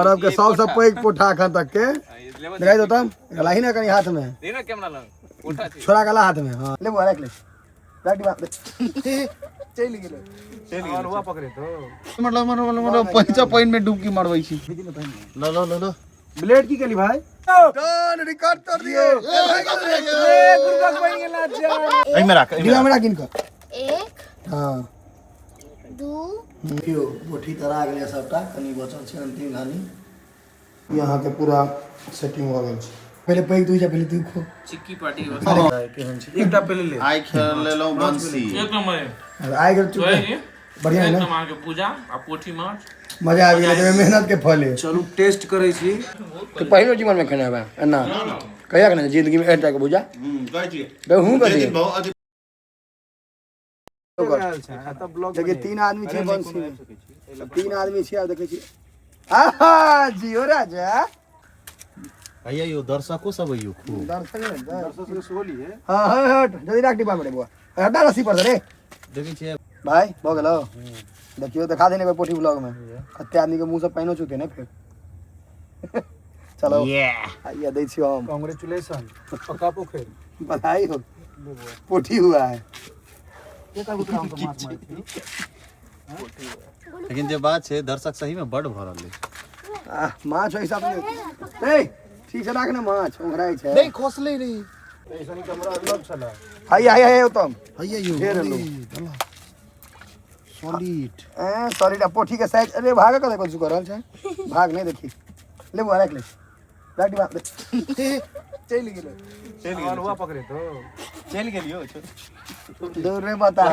अरब के सबसँ पैघ पोठा एखन तक के देखाइ दो तम लाही ना कनी हाथ में। दे ना कैमरा लग, पोठा छी। छोड़ा गला हाथ में। हाँ, ले बुआ, रख ले, रख डिब्बा दे। चलि गेलै। चलि गेलै। हुआ पकड़े तो मतलब मतलब मतलब पैसा पानि में डुबकी मारबै छी। ल ल ल ल। ब्लेड की केली भाई? डन, रिकॉर्ड कर दिए। ए गुरबक बन गेल ना। एहिमे राख, एहिमे। डिब्बा में राख इनका। एक, हाँ। दू। देखियौ, पोठी तरा गेलै सबटा, कनि बचल छै अंतिम घानी। ई अहाँके पूरा सेटिंग भऽ गेल छै। पहिले पैघ तू जा, पहिले तू खो। चिक्की पार्टी के व्यवस्था। एकटा पहिले ले। आइ खेल लेलहुँ बंसी। एक नंबर है। आइ गेल चुप। तो है बढ़िया है एक ना? नंबर अहाँके पूजा आ पोठी माछ। मजा आबि गेलै, एहिमे मेहनत के फल है। चलू, टेस्ट करै छी। तो पहिलो जीवन में खेने हेबै एना? कहिया खेने जिंदगी में एहन टाइप के भुजा? कहै छी। हूँ, जे कथी? दिन बहु अथी आयल छै आ तब ब्लॉग। देखिए, तीन आदमी छै बंसी में, तीन आदमी छै। आब देखै छी, आहा जियो राजा। हैया यौ, दर्शको सब अइयो खूब। दर्शक ने दर्शक से सेहो लिए। हाँ हाँ, हट जल्दी, राख डिब्बा में रे बुआ, हटा रस्सी पर से रे। देखै छियै। भाई, भऽ गेलौ? देखियौ, देखा देने एक पोठी ब्लॉग में। कते आदमी के मुंह से पानिओ चूते ने फेर। चलो, आइए, दै छियौ हम। कांग्रेचुलेशन, पक्का पोखरि। बधाई हो, पोठी हुआ है। एक आगू हम तो माछ मारै छी। लेकिन जे बात छै, दर्शक सही में बड भरल है। आह, माछ ओहि हिसाब से ए ठीक से राख ने, माछ ओंघराइ छै। नहीं खसले रे। ऐसन कैमरा अलग छला। हाय हाय हाय, उत्तम। हैया यौ। ढेर एलौ। सॉलिड। ए सॉरी, पोठी के साइज। अरे भाग, कतऽ कथी कर रहल छै? भाग नहीं, देखी। ले बुआ, राख ले, राख डिब्बा दे। चलि गेलै। चलि और हुआ पकड़े तो चलि गेलियो। दूर रे, बता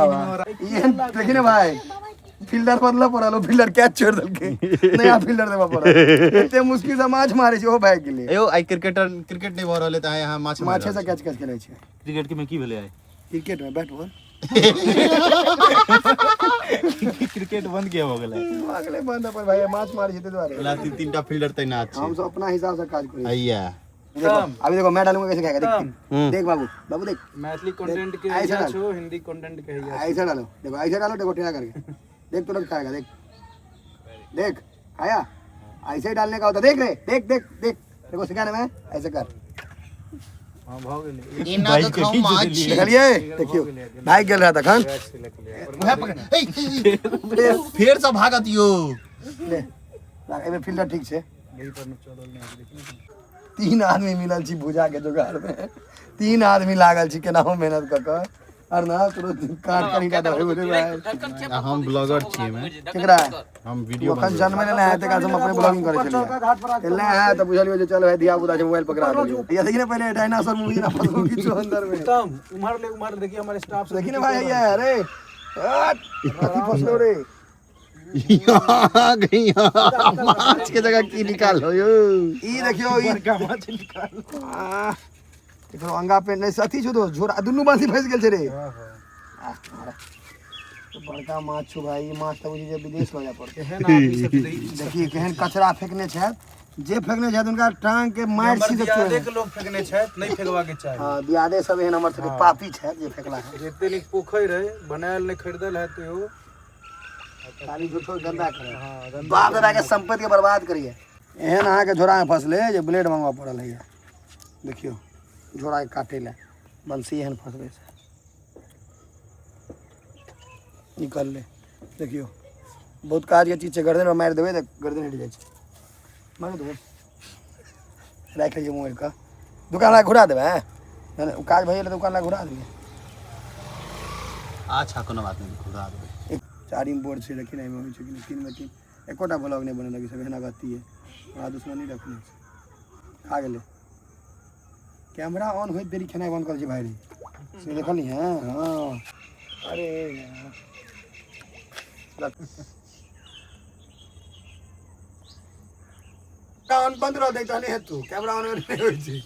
ये देखी ने भाई, फील्डर बदलऽ पड़ल। ओ फील्डर कैच छोड़ि देलकै, नया फील्डर देबऽ पड़ल। एते मुश्किल से माछ मारै छै, ओ भागि गेलै। यौ, आइ क्रिकेटर क्रिकेट नहि भऽ रहल है तऽ आइ अहाँ माछ मारि माछे रहल से छी। कैच कैच खेलै छै। क्रिकेट के में की भेलै आइ? क्रिकेट में बैट बॉल। क्रिकेट बंद किया भऽ गेलै? भऽ गेलै बंद अपन भाई, माछ मारै छै ताहि दुआरे। ला, तीन तीनटा फील्डर तैनात छै। हम सब अपना हिसाब से काज करै छी। हैया। देखो, अभी देखो, मैं डालूंगा, कैसे खाएगा देख। हम्म। देख बाबू, बाबू देख। मैथिली कंटेंट के ऐसा हैया डाल। छो, हिंदी कंटेंट के हैया। ऐसा डालो, देखो, ऐसा डालो, देखो, टेढ़ा करके देख, तुरंत खाएगा। देख देख, आया। ऐसे ही डालने का होता, देख रे, देख देख देख, देखो, सिखा ना मैं, ऐसे कर। हां, भऽ गेलै। एना कऽ खाउ माछ। देखलिए? देखियो, भाग गेल रहा तखन। कैच से लऽ लिया। उएह पकड़, ए, ए, ए, फेर से भागत यौ। ले राख, एहिमे फील्डर ठीक छै। यही पर चलल नहि, देखी ने। तीन आदमी मिलल छी भुजा के जोगाड़ में, तीन आदमी लागल छी केनाहु मेहनत कऽ कऽ। और ना तुरंत काट कनी टा दबै बोले भाई। आ हम ब्लॉगर छियै मे। केकरा? हम तू वीडियो अखन जन्मे नहि हेतै, काल हम अपने ब्लॉगिंग करै छलियै। एलै है तऽ बुझलियो जे चल भाई, धिया पुता छै, मोबाइल पकड़ा देलियै। ये देखी ने, पहिले डायनासोर मूवी ना फसलो किछु अंदर में। उत्तम, उम्हर ले, उम्हर देखिए, हमारे स्टाफ से। देखी ने भाई, ये अरे हट, कथी फसलो रे? यहाँ गई, यहाँ माछ के जगह की निकालो यौ? ई देखियो, ई बड़का माछ निकाल। आह, एकरो अंगा पे नहि अथी छौ तो झोरा, दुनू बंसी फंसि गेल छै रे। आह, मारा। तो बड़का माछ छौ भाई, ई माछ तऽ बुझी जे विदेश लऽ जाय पड़तै। एहन आदमी सब देखी। देखिए, केहन कचरा फेकने छथि। जे फेकने छथि, हुनका टांग के मारि हमर सीधे दियादे के लोग फेकने छथि, नहि फेकबा के चाही। हाँ, दियादे सब एहन हमर सबके पापी छथि जे फेकला है। जते नीक पोखरि रहे बनायल, नहि खरीदल है तो। खाली झूठो गंदा करे। हाँ, गंदा। बाप दादा के संपत्ति के बर्बाद करिए। एहन अहाँके झोरा में फंसले जे ब्लेड मंगवा पड़ल है। देखियो, झोरा के काटे ला बंसी एहन फंसले से निकल ले। देखियो, बहुत काज के चीज छै। गर्दन में मारि देबै तऽ गर्दन हटि जाइ छै। मारू देबै, राखि लियै मोबाइल के। दुकान ला घुरा देबै हैं? नहि, ओ काज भऽ गेलै, दुकान ला घुरा देबै। अच्छा, कोनो बात नहीं, घुरा देबै। चारिम बोर्ड छै, देखी ने, एहिमे होइ छै कि नहि। तीन में तीन एकोटा ब्लॉग नहि बनेलक ई सब, एहन अगत्ती है। बड़ा दुश्मनी रखने छै। खा गेलै। कैमरा ऑन होइत देरी खेनाइ बंद कऽ दै छै भाई रे, से देखली। हैं, हाँ, अरे यार। कैमरा ऑन बंद रहतै तहने हेतौ, कैमरा ऑन नहि होइ छै।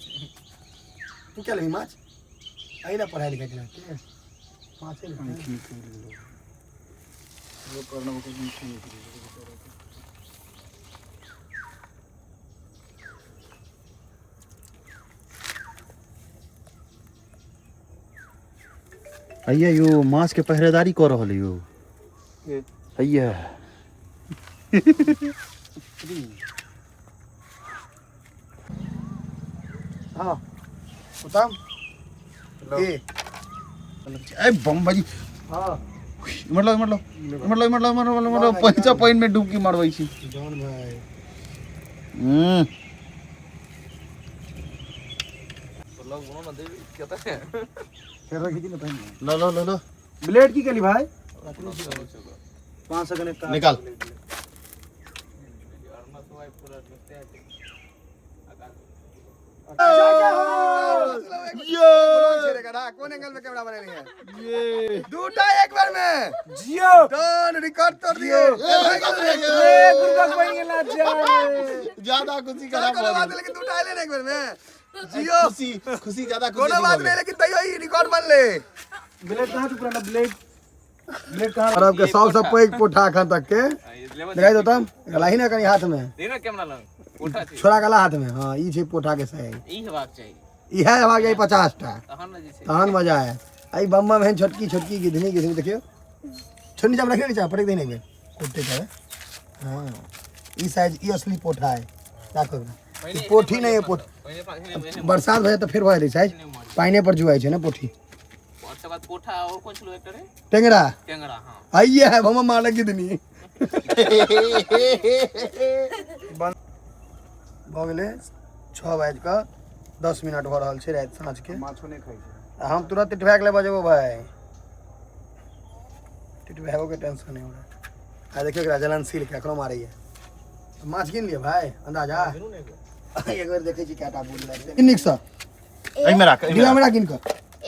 तू क्या लेबही माछ? एहि लए पढ़ाइ लिखाइ केलक माछे लेबै। हैया यौ, माछ के पहरेदारी कऽ रहल यौ। हैया। हाँ उत्तम ए ए बम बाजी। हाँ मतलब मतलब मतलब मतलब मतलब मतलब पैसा पानि में डुबकी मारबै छी। जॉन भाई हम्म ब्लॉग बनाओ ना देवी कहता है फिर रखी ना पानि। ल ल ल ल ब्लेड की केली भाई? 5 सेकंड का निकाल। यो कोन एंगल में कैमरा बनेली है? ये दूटा एक बार में जियो डन रिकॉर्ड तोड़ दिए। ए गुरबक बन गेला जा। ज्यादा खुशी चलो खराब कोनो हो बात गेल। नहीं, लेकिन दूटा आइले ने एक बार में। जियो खुशी खुशी ज्यादा खुशी कोनो बात नहीं, लेकिन तैयो ई रिकॉर्ड बनले। ब्लेड कहाँ टुकड़ा ना? ब्लेड ब्लेड कहाँ? अरब के सबसे पैघ पोठा अखन तक के दिखाई दो तम गलाही ना कनी हाथ में दे ना कैमरा लग पोठा छै। छोड़ा गला हाथ में। हाँ ई छै पोठा के साइज, ई हेबाक चाही, इएह हेबाक चाही 50 टा तहन ने जे छै तहन मजा आयत। आई बम्बा में छोटकी छोटकी गिधनी गिधनी देखियो, छोड़ नीचा में रखियो, नीचा पटक दे नहीं कुत्ते का। हाँ ई साइज ई असली पोठा है। राखो ई पोठी नहीं है पोठ। बरसात भए तो फिर भए साइज पाइने पर जुआइ छै ने पोठी। और बाद पोठा और कोन छलो एकटा रे? टेंगरा। टेंगरा हां आइए है बम्बा मारल गिधनी। भऽ गेलै 6:10 भऽ रहल छै राति साँझ के। माछो नहीं खाइ छै। आ हम तुरंत टिटभाग ले बजेबो भाई, टिटभागो के टेंशन नहीं हमरा। आ देखियो एकरा जलनशील के एखनो मारैया। माछ गिन लिअ भाई अंदाजा एक बेर देखै छी कएटा बोल लागै नीक सँ। एहिमे राख, एहिमे डिब्बा में राख गिन कऽ।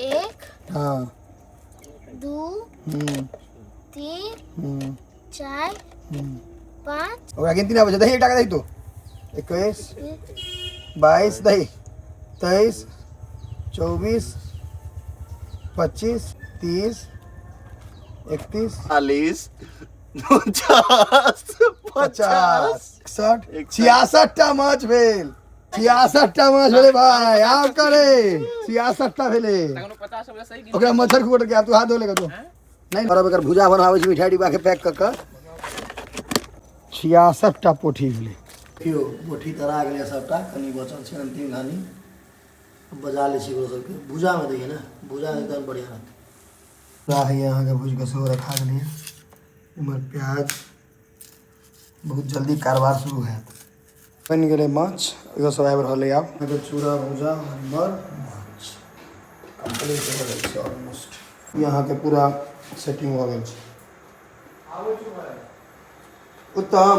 1 हाँ 2 3 4 5 ओकरा गिनती नहि आबै छै। दही एकटा के दही तो 21 22 दही 23 24 25 30 31 40 49 50 61 66 टा माछ भेल। 66 टा माछ भेलै भाई, आब करे 66 टा भेलै। तखन 50 वाला सही ओकरा मच्छर कुट के आब तू हाथ धो लेगा तो नहीं। और एकर भुजा बनाबै छी मिठाई डिब्बा के पैक कऽ कऽ। 66 टा पोठी भेलै। देखियौ पोठी तरा गेलै सबटा, कनि बचल छै अंतिम घानी। बजा लै छी ओकरो सबके भुजामे दैयै ने, भुजा एकदम बढ़िआँ रहतै। पूरा होइए अहाँके भुजि कऽ सेहो रखा गेलैए। इम्हर प्याज बहुत जल्दी कारोबार शुरू हैत। बनि गेलै माछ, इहो सब आबि रहल अइ आब। अहाँके चूड़ा भुजा इम्हर माछ कम्प्लीट भऽ गेल छै ऑलमोस्ट। ई अहाँके पूरा सेटिंग भऽ गेल छै। उत्तम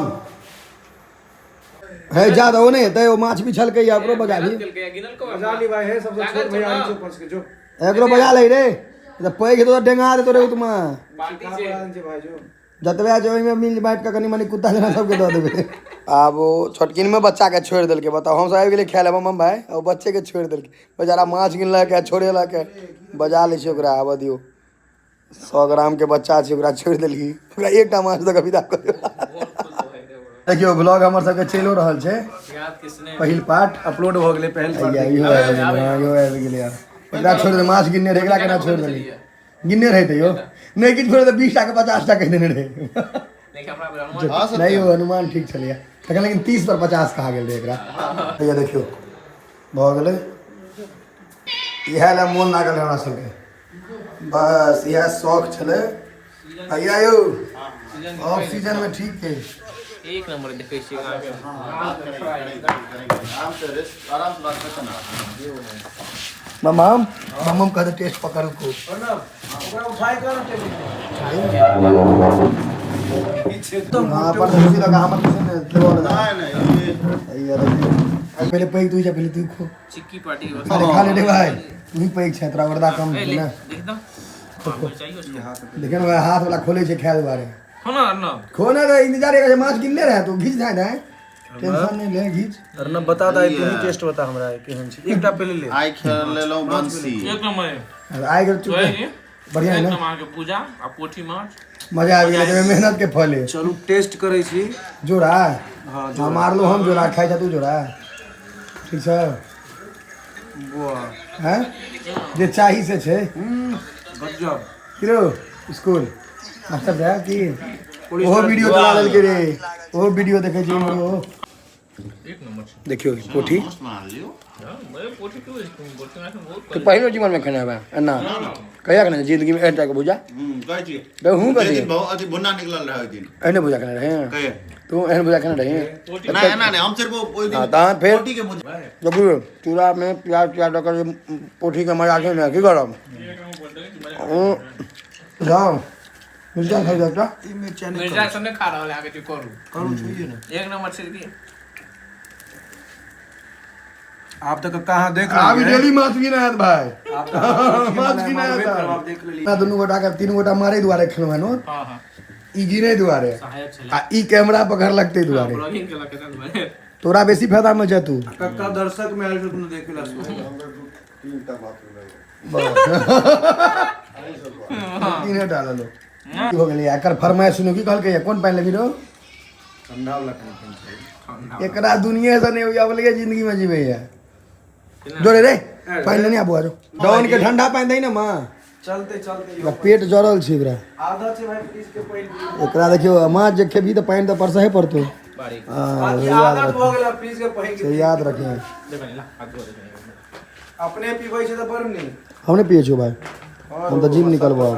है जा दो नहीं हेतै, ओ माछ बिछलकै या ओकरो बजा ली। बजा ली भाई, है सबसे छोट भैया आई छौ पर्स के जो एकरो बजा लै रे, तऽ पैघ हेतौ तऽ डेंगा देतौ रे उत्तमा। बाल्टी छै भाई जो जतबे छै ओहिमे मिल बाँटि कऽ कनि मनि कुत्ता जेना सबके दऽ देबै। आब ओ छोटकिन में बच्चा के छोड़ि देलकै। बताउ हमसब आबि गेलियै खाय लए बम भाई, ओ बच्चे के छोड़ि देलकै बेचारा। माछ गिनलक आ छोड़ेलक, बजा लै छै ओकरा। आबऽ दियौ, 100 ग्राम के बच्चा छै, ओकरा छोड़ि देलही। ओकरा एकटा माछ दऽ कऽ विदा कऽ दियौ। देखियौ ब्लॉग हमर सबके चलिओ रहल छै। पहिल पार्ट अपलोड भऽ गेलै पहिल पार्ट। इहो आबि गेलै, हँ इहो आबि गेलै। यार एकरा छोड़ि दे, माछ गिनने रहै, एकरा केना छोड़ि देली? गिनने रहै तैयो नहि किछु छोड़ि दे, 20 टा के 50 टा कहि देने रहै। नहीं वो अनुमान ठीक छलैया तखन, लेकिन 30 पर 50 कहा गेल रहै एकरा। भैया देखियौ भऽ गेलै। इएह लए मोन लागल हमरा सबके, बस इएह शौक छलै। भैया यौ ऑफ सीजन में ठीक छै। एक नंबर देखै छी। आराम से रेस्ट, आराम से बात करना। ममाम ममाम कहते टेस्ट पकड़ को ओकरा उठाय कर टेबल हाँ पर खुशी लगा हमर खुशी ने देबो ने। नहीं नहीं भैया देखियौ पहले पैघ तू जा, पहले तू खो। चिक्की पार्टी के अरे खा ले रे भाई, तू ही पैघ छै, तोरा वर्दा कम छै ने। देख दो चाहिए उसको। देखियौ ने भाई, हाथ वाला खोले छै खाय दुआरे। हो ना ना खो ना रे, इंतजार करे माछ गिनने रहे तू, घीच जाए ना, टेंशन नहीं ले, घीच। अर्णव बता दे, तू ही टेस्ट बता हमरा केहन छै। एकटा पहले ले। आई खेल लेलहुँ बंसी। एक नंबर है। आइ गेल चुप। बढ़िया है एक ना नंबर अहाँके पूजा आ पोठी माछ। मजा आबि गेलै, मेहनत के फल है। चलू टेस्ट करै छी। जोड़ा हाँ हाँ मारलो हम जोड़ा खाइ छ तू जोड़ा, ठीक छै। वाह हैं जे चाही से छै। गजब। किरो स्कूल मास्टर साहब की ओहो वीडियो चला देलकै रे, ओहो वीडियो देखै छी हमरो। एक नंबर छै। देखियौ पोठी। मस्त बना लियो। हाँ, मैं पोठी क्यों पोठी माछ में बहुत तो पहिलो जीवन में खेने हेबै एना कहिया खेने जिंदगी में एहन टाइप के भुजा? कहै छी। तो हूँ जे कथी दिन बहु अथी भुन्ना निकलल रहै ओहि दिन। एहने भुजा खेने रहे? कहिया? तू एहन भुजा खेने रही? नहि, एना नहि, हम सिर्फ ओहि दिन हाँ, तहन फेर पोठी के भुजा। देखियौ चूड़ा में प्याज त्याज दऽ कऽ जे पोठी के मजा छै ने, की करब। एक नंबर बोलते हैं कि मजा। ओ जाओ मिर्चा खाइ जाता। ई मिर्चा नहि। मिर्चा सब नहीं खा रहल है, आगे जो करू। करू छुइए ने। एक नंबर छै की। आप तक कहाँ देख अभी लेलियै। डेली माछ गिना आयत भाई। आप तक माछ गिना मारबे आयत। करब, आप देख लेलियै। ना दुनू गोटा के तीन गोटा मारे दुआरे खेलहुँ हन। हाँ हाँ। ई गिने दुआरे सहायक छलै। आ ई कैमरा पकड़ लगते दुआरे। ब्लॉगिंग केलक एतन दुआरे। तोरा बेसी फायदा में छै तू। कक्का दर्शक में आयल कोनो देखे ला सो। तीने टा लेलो की हो गेलै? एकर फरमाइश सुनू, की कहलकै? कोन पानि लेबही रौ? ठंडा वाला कनि पानि चाही। एकरा दुनिया से नहीं होइया जिंदगी में जीवे है। जोरे रे पानि लेने आबू, आजो डॉन के ठंडा पानि दही ने माँ। चलते चलते। एकरा पेट जरल छै एकरा। आदत छै भाई फ्रिज के पानि। एकरा देखियौ, माछ जे खेबही तऽ पानि तऽ परसहे पड़तौ। बारीक। हाँ, बाकी से याद आदत रख, भऽ गेल फ्रिज के पानि से के। याद रखिहे। देखो ला हाथ धो दे। अपने पीबै छै तऽ बड़ नीक। हम नहि पियै छियौ भाई, हम तऽ जिम निकलबो।